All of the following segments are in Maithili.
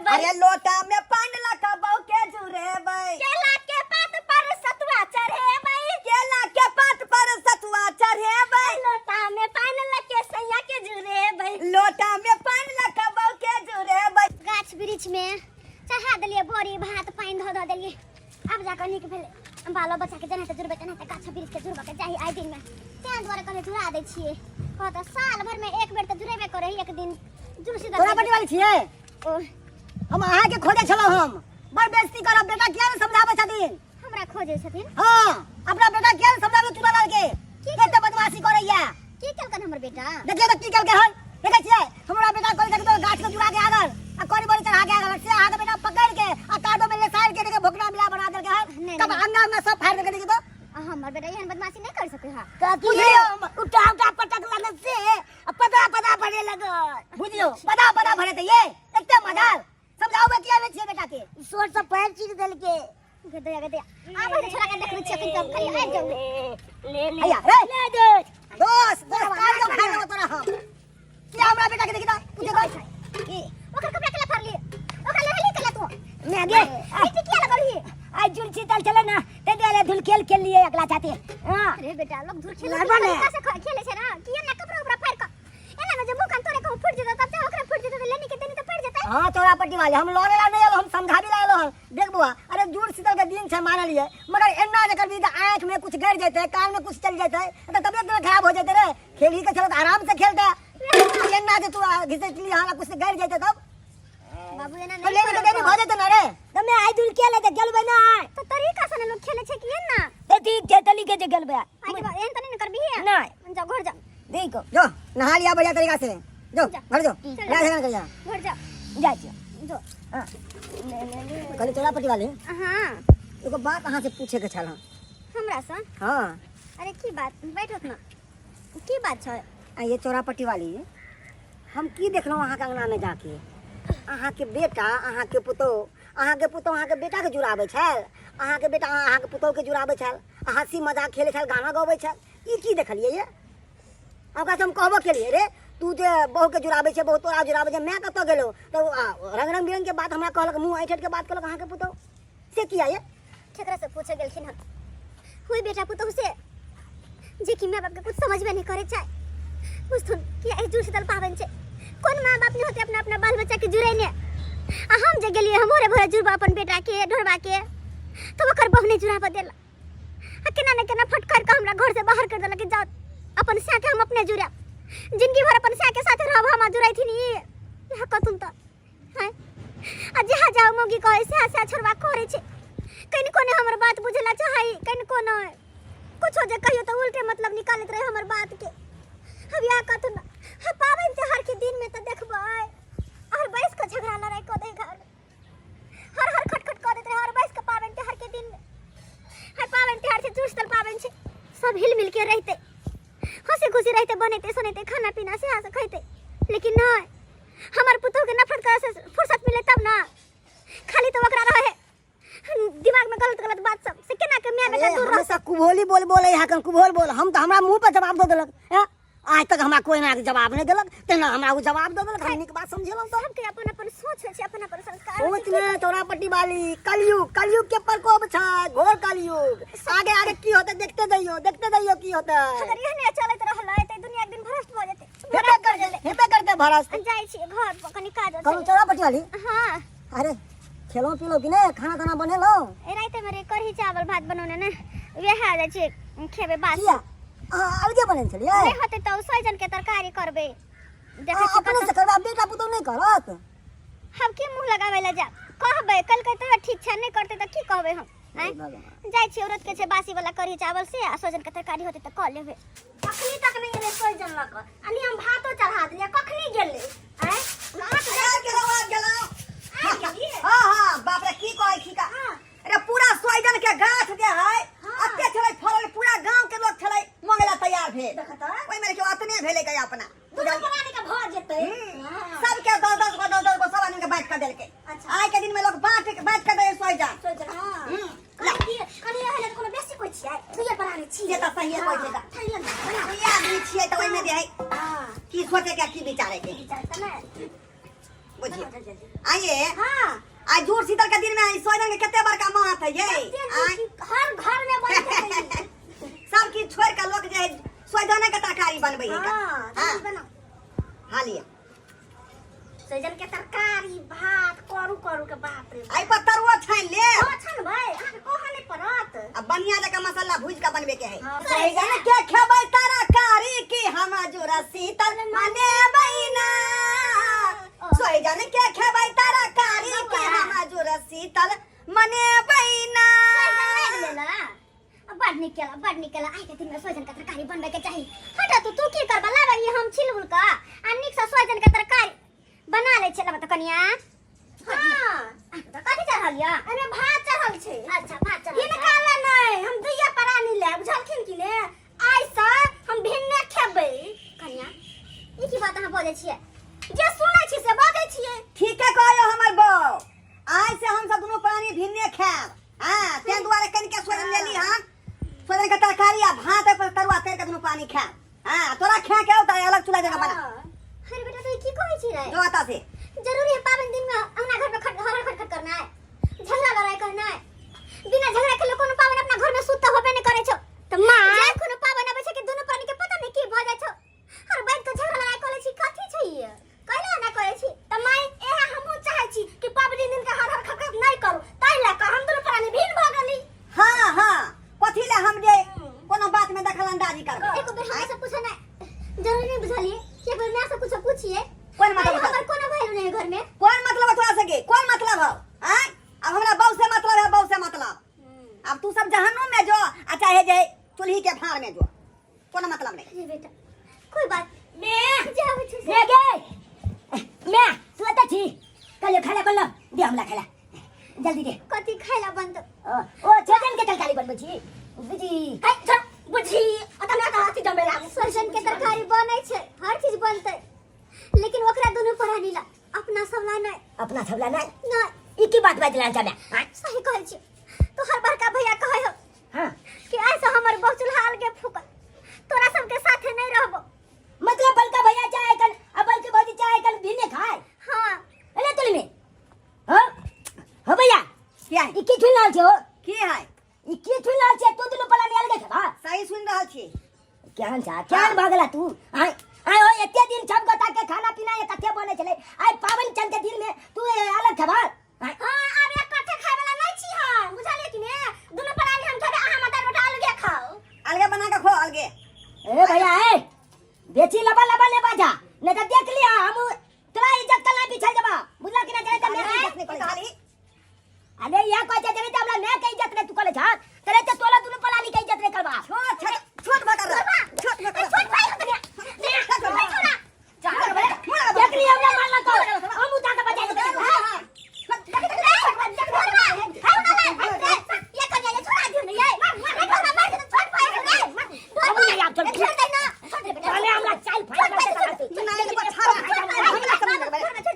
अरे लोटा में पान लगा बहू के जुरेबै। केला के पात पर सतुआ चढ़ेबै। केला के पात पर सतुआ चढ़ेबै। लोटा में पान लके सैया के जुरेबै। लोटा में पान लगा बहू के जुरेबै। गाछ वृक्ष में चढ़ा देलियै बड़ी भात, पानि धऽ धऽ देलियै। आब जाकऽ नीक भेलै। बालो बच्चाके जेनाहिते जुड़बै तेनाहिते गाछ वृक्षके जुड़बऽके चाही आइ दिनमे, तेँ दुआरे कहलियै जुड़ा दै छियै। कहऽ तऽ साल भरिमे एक बेर तऽ जुड़ेबे करै एक दिन जुड़सी। तोरा बटी वाली छियै? ओ हम अहाँके खोजै छलहुँ। हम बड़ बेइज्जती करब। बेटा किया नहि समझाबै छथिन? हमरा खोजै छथिन? हाँ, अपना बेटा किया नहि समझाबै चूड़ालाल के? एते बदमाशी करैया। की केलकन हमर बेटा? देखियौ तऽ की केलकै हन। देखै छियै, हमरा बेटा कहै छथिन तऽ गाछ के जुड़ा के आगल आ करी बड़ी चढ़ा के आगल, से अहाँके बेटा पकड़ के आ कादो में लेसारि के देखियौ भोकना मिला बना देलकै हन। नहि, तब नहि। अंगा अंगा सब फाड़ि देलकै। देखियौ तऽ आ हमर बेटा एहन बदमाशी नहि कर सकै है। बुझलियौ? उठा उठा पटक लगल से आ पदा पदा भरे लगल। बुझलियौ, पदा पदा भरे तऽ ये एते मजाल समझाओ किया नहि छियै बेटा के? सोर से पैर चीर देलके। गदया गदया आबै तऽ छोड़ा के देखबै छियै अखन, तब खाली आबि जाउ। ले ले। हैया रे। ले दे। दोस दोस, काट दो, खा दो तोरा हम। किया हमरा बेटा के देखी तऽ पूछे तऽ की ओकर कपड़ा केला फाड़ली? ओकरा लेहली केला तू? मैं गे। मिट्टी किया लगलही? आज जुल चीतल चले ना ते दुआरे धुल खेल खेल लिए अगला जाते। हां। अरे बेटा, लोग धूर खेले लड़बा ने। तरीका से खेले छै ना। किया ना कपड़ा उपड़ा फाड़ के एना में जे मुंह कान तोरे कहूं फूट जेतौ, तब चाहे ओकरा फूट जेतौ त लेनी के देनी त पड़ जेतै। हाँ चौरा पट्टी वाले, हम लड़े ला नहीं आलो, हम समझाबी ला आलो हन। देख बुआ, अरे जुड़ शीतल के दिन छै मानलिए, मगर एना जे करबी तऽ आँख में कुछ गड़ जेतै, कान में कुछ चल जेतै तऽ तबियत ना खराब हो जेतै रे। खेलही के चलो तऽ आराम से खेलते। एना जे तू घिसटली हन कुछ गड़ जेतै तब बाबू एना तो नहीं लेने के देनी भऽ जेतै ना रे। त मैं आई धुल खेले त गेलबे ना। तो तरीका से ना लोग खेले छै कि एना? ते ठीक छै, तली के जे गेलबे। आई के बाद एहन त नहीं न करबी है। नहीं। जाओ घर जाओ। देखो। जो नहा लिया बढ़िया तरीका से, जो जा। घर जो। चल। ना झगड़ा करिया। घर जाओ। जाइ छियो। जो। हां। कहली चौरा पट्टी वाले, हां। एगो बात अहाँ से पूछे के छल हन। हमरा से? हाँ। अरे की बात, बैठो ना, की बात छै? आ ये चौरा पट्टी वाली, हम की देखलहुँ अहाँके अंगना में जाके, अहाँके बेटा अहाँके पुतोह, अहाँके पुतोह अहाँके बेटाके जुड़ाबै छल, अहाँके बेटा अहाँके पुतोहके जुड़ाबै छल, आ हँसी मजाक खेलै छल, गाना गबै छल। ई की देखलियै ये? ओकरा से हम कहबो केलियै, रे तू जे बहुके जुड़ाबै छै, बहु तोरा जुड़ाबै छै, माय कतऽ गेलौ? तऽ रंग रंग बिरंगके बात हमरा कहलक, मुँह ऐंठ ऐंठके बात कहलक अहाँके पुतोह। से किया ये? केकरा से पूछे गेलखिन हन? हुई बेटा पुतोह से जे कि माय बाप के कुछ समझबे नहीं करे छै। बुझथुन कि एहि जुड़ शीतल पाबनि छै, कोन माय बाप नहीं होते अपना अपना बाल बच्चा के जुड़ेने? आ हम जे गेलियै हम भोरे भोरे जुड़बा अपन बेटा के ढोरबा के, तो ओकर बहु नहीं जुड़ाबऽ देला आ केना ने केना फटकार के हमरा घर से बाहर कर देलक कि जाओ अपन स्या के हम अपने जुड़ायब, जिंदगी भर अपन स्या के साथे रहब हम। जुड़ैथिन ई इएह कहथुन तऽ हैं आ जहाँ जाओ मौगी कहै स्या स्या छोड़बा करै छै। कनिको नहि हमर बात बुझला चाहै, कनिको नहि। कुछो जे कहियो तऽ उल्टे मतलब निकालैत रहे हमर बात के। अब इएह कहथुन। हाँ, पाबनि त्योहार के दिन में तऽ देखबै और बैस कऽ झगड़ा लड़ाई कऽ दै घर, हर हर खटखट कऽ दैत रहे और बैस कऽ पाबनि त्योहार के दिन में। हर पाबनि त्योहार छै, जुड़ पाबनि छै, सब हिल मिल के रहते, हंसी खुशी रहते, बनेते सुनेते, खाना पीना से से खैते। लेकिन नहीं, हमर पुतोह के नफरत करे से फुर्सत मिले तब ना। खाली तो ओकरा रहे दिमाग में गलत गलत बात सब से केना के माय बेटा अरे, दूर रह। हमेशा कुभोली बोल बोले यहाँ कन कुभोल बोल। हम तो हमरा मुंह पर जवाब दे देलक हैं? आज तक हमरा कोई ना जवाब नहीं देलक, तेना हमरा उ जवाब दे देलक। हम नीक बात समझेलहुँ तऽ। सबके अपन अपन सोच होइ छै, अपन अपन संस्कार होइ सोच छै। ने चौरा पट्टी वाली, कलयुग, कलयुग के प्रकोप छै, घोर कलयुग। आगे आगे की होते देखते जइयो, देखते जइयो की होते। अगर एहने चलैत रहलै तऽ दुनिया एक दिन भ्रष्ट भऽ जेतै। हेबे करते, हेबे करते भ्रष्ट। जाइ छी घर पर, कनी काज कहलहुँ छै। चौरा पट्टी वाली। हाँ। अरे खेलहुँ पीलहुँ कि नहि? खाना ताना बनेलहुँ? ए राति में रे कढ़ी चावल भात बनौने ने, वएह जाइ छी खेबै बात। किया अहाँ अलगे बनेने छलियै? नहि होतै तऽ सहजन के तरकारी करबै, देखै अहाँ छी। अपने से करबै, बेटा पुतोह नहि करत? हम की मुँह लगाबै लए जायब? कहबै कलकै तऽ ठीक छै, नहि करतै तऽ की कहबै हम? आँय? भगवान। जाइ छी, औरत के छै बासी वाला कढ़ी चावल से आ सहजन के तरकारी होतै तऽ कऽ लेबै। कखनी तक नहीं एलै सोइजन लऽ कऽ, अनी हम भातो चढ़ा देलियै, कखनी गेलै? आँय, भात आबि गेलियै? हाँ हाँ, बाप रे, की कहै छी का? अरे पूरा सोइजन के गाछ जे है अते छलै फड़ल, पूरा गांव के लोग छलै मंगला तैयार भेल। देखऽ तऽ। ओहि में देखियौ अतने भेलै के अपना। दुनू प्राणी के भऽ जेतै। सबके 10 10 गो, 10 10 गो सब आदमी के बांट के देलकै। अच्छा। आइ के दिन में लोग बांट बांट के दै सोइजन। सोइजन, हाँ। ला। कनी कनी रहै लए तऽ कोनो बेसी कोइ छियै, दुइये प्राणी छियै। से तऽ सहिए कहै छै तऽ। ठहिए ने, बना। दुइये आदमी छियै तऽ ओहिमे जे है हाँ। की सोचे के की विचारे के। विचार तऽ नहि। बुझिए बनाओ जल्दी जल्दी। आइए। हाँ। आज जुड़ शीतल के दिन में सोजन के कते बड़का महत है ये। कते नीक हर घर में बनते है। सब किछु छोड़ के लोग जे है सोजने के तरकारी बनबै है। हाँ, हाँ। जल्दी बनाओ। हाँ, लिया। सैजन के तरकारी भात करू करू के, बाप रे। एहि पर तरुआ छानि ले। ओ छन भाई, अहाँके कहऽ नहि पड़त। आ बढ़िया जकाँ मसाला भूजि के बनबे के है। हाँ। सैजन के खेबै तरकारी की हम जुड़ शीतल मनेबै ना? सोहजन के खेबै तरकारी की हम जुड़ शीतल मनेबै ना? लागि लेला। आ, बड़ नीक केला, बड़ नीक केला। आइ के दिन में सोहजन के तरकारी बनबे के चाही। हट तू, तू की करबा? लाबे ई हम छिल उल के आ नीक से सोहजन के तरकारी बना लै छियै। लाबे तऽ कनिया। हाँ। तऽ कथी चढ़ल यऽ? एहिमे भात चढ़ल छै। अच्छा, भात चढ़ल छै। हिनका ले नहि, हम दुइया प्राणी ले, बुझलखिन कि ने? आइ से हम भिन्ने खेबै। कनिया, ई की बात अहाँ बजै छियै? जे सुनै छी से बजै छियै। ठीके कहलो हमर बौ, आइ से हम सब दुनू प्राणी भिन्ने खायब। हाँ, तें दुआरे कनिके सोजन लेली हम, सोजन के तरकारी आ भात पर तरुआ तर के दुनू प्राणी खायब। हाँ, तोरा खा के औता अलग चूल्हा जगह बना। हाँ। अरे बेटा, तू ई की कहै छी रे? जो आता से। जरूरी है पावन दिन में अंगना घर में खट हर खट खट करना है, झगड़ा लड़ाई करना है? बिना झगड़ा के लोग कोनो पावन अपना घर में सुत होबे नहीं करे छो। तऽ माँ, जे कोनो पावन आबै छै कि दुनू प्राणी के पता नहीं की भऽ जाइ छौ, हर बैठ के झगड़ा लड़ाई करै छी। कथी छै ई? कैला ना करै छी? तऽ माय, एहे हमहूँ चाहै छी कि पाबनि दिन के हर हर खट खट नहि करू, ताहि लए कऽ हम दुनू प्राणी भिन्न भऽ गेली। हाँ हाँ, कथी ले हम जे कोनो बात में दखल अंदाजी करबै? एको बेर हमरा से पूछे ना जरूरी नहीं बुझलिए कि एक बेर मैं से कुछ पूछिए? कोन मतलब? अरे, हमर कोनो वैल्यू नहीं है घर में। कोन मतलब है तोरा सके? कोन मतलब हौ? आँय, अब हमरा बहू से मतलब है, बहू से मतलब। अब तू सब जहन्नुम में जो आ चाहे जे चूल्ही के फाड़ में जो, कोनो मतलब नहीं। अरे बेटा, कोई बात मैं जाओ छू मैं गे मैं तू एतऽ छी? कहलियौ खाना बनलो, दे हमरा खाना जल्दी दे। कथी खाइला बनत? ओ ओ सोजन के तरकारी बनबै छी बुझी। है छोड़, बुझी ओतना तऽ अथी जमे लागू। सोहजन के तरकारी बनै छै, हर चीज बनतै, लेकिन ओकरा दुनू प्राणी ला, अपना सब ला नहीं। अपना सब ला नहीं? नहीं। ई की बात बाजला छले? सही कहै छी। तोहर बड़का भैया कहै हो हाँ कि ऐसा हमर बहु चूल्हा अलगे फूकल, तोरा सबके साथे नहीं रहबो। मतलब बड़का भैया चाहे कल आ बड़की भौजी चाहे कल भिन्ने खाए? हाँ। अरे तुल में हाँ हो भैया। क्या है? ई की सुन रहल छै हो? की है? ई की सुन रहल छै? तू दुनू पलानी अलगे खेबा? सही सुन रहल छी। केहन छा, केहन भऽ गेला तू? आय आय हो, एते दिन सब गोटा के खाना पीना इकट्ठे बने छलै, आइ पाबनि चल के दिन में तू अलग खेबा? आय। हाँ, आब इकट्ठे खाय वाला नहीं छी हम, बुझलिए कि ने? दुनू प्राणी हम खेबै, अहाँ माता बेटा अलगे खाओ। अलगे बना के खो अलगे। ए भैया, ए बेची लबा लबा ले बाजा, नहीं तो देख लिया हम तोरा इज्जत कल नहीं बिछल जबा, बुझला कि ना? जाने त मैं इज्जत नहीं कॉलेज। कहली। अरे यह कहै छै जने त हमरा मैं के इज्जत नहीं तू कॉलेज, हां तोरे त तोला दुनू पलानी के इज्जत नहीं करबा। छोट छोट छोट भकर छोट भकर। छोट भाई हो तनिया। चल बे, देख लिया हमरा मारला तो हम उठा के बजा देबै। चले हमरा चाल फाइल कर दे। नहीं, नहीं, छाड़ा, हमरा समझ लगबै। नहीं,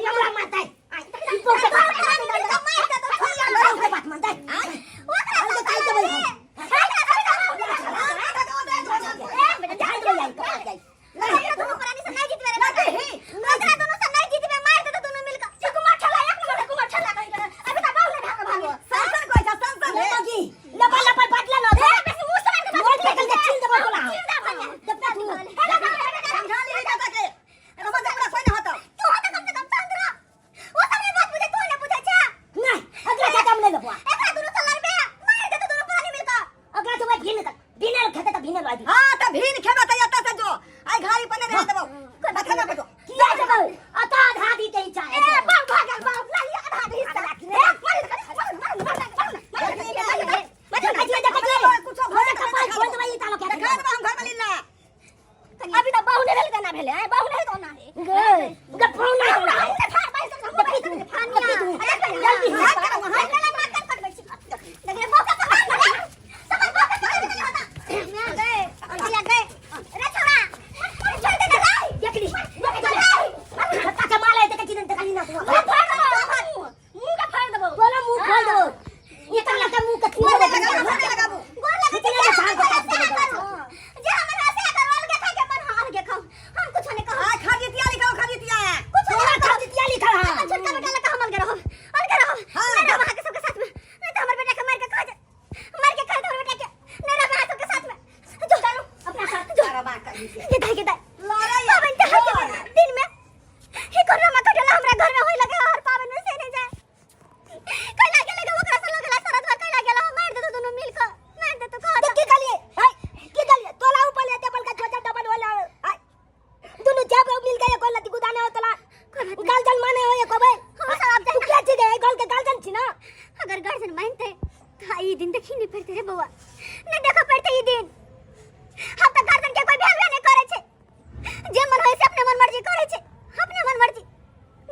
हमरा मारतै ई तो के बात, बात मानतै। हम तो चाल देबै, हम चाल देबै, आई कपार जाई। संसन कहै छ, संसन ले रे। बाजी लपा लपा बाटला न दे, मोर पकड़ के छील देबो तोरा। जब तू समझा लिही दादा के। एगो हमरा कोई न होतौ। नहीं, अगला चाचा हम ले लेबो। अगला तो भाई भिन्न तक भिन्न खेते त भिन्न बाजी। हाँ, त भीन खेबे त एतऽ से जो। आइ घारी पर नहि रहै देबौ। बथाना पर जो। किया देबौ? अता आधा दी के इच्छा है। देखै छियै, देखै छियै। कुछो भोरे कपाल खोल देबै ई तालो के। देखा देबौ हम घर में लीला। अभी तऽ बहु नहि भेल केना भेलै? बहु नहि तो ना हे। गे गे पाहुना तोरा। देखी तू, देखी तू जल्दी। हाथ करो, हाथ। देख ली, खत्ता के माल है, देखै छी, देखली ना तू। तोरा मुंह खोल देबौ ई ताला के, मुंह के छील देबौ। लगाबू, लगाबू। कितने के साल के काट देबौ। के दाई, के दाई।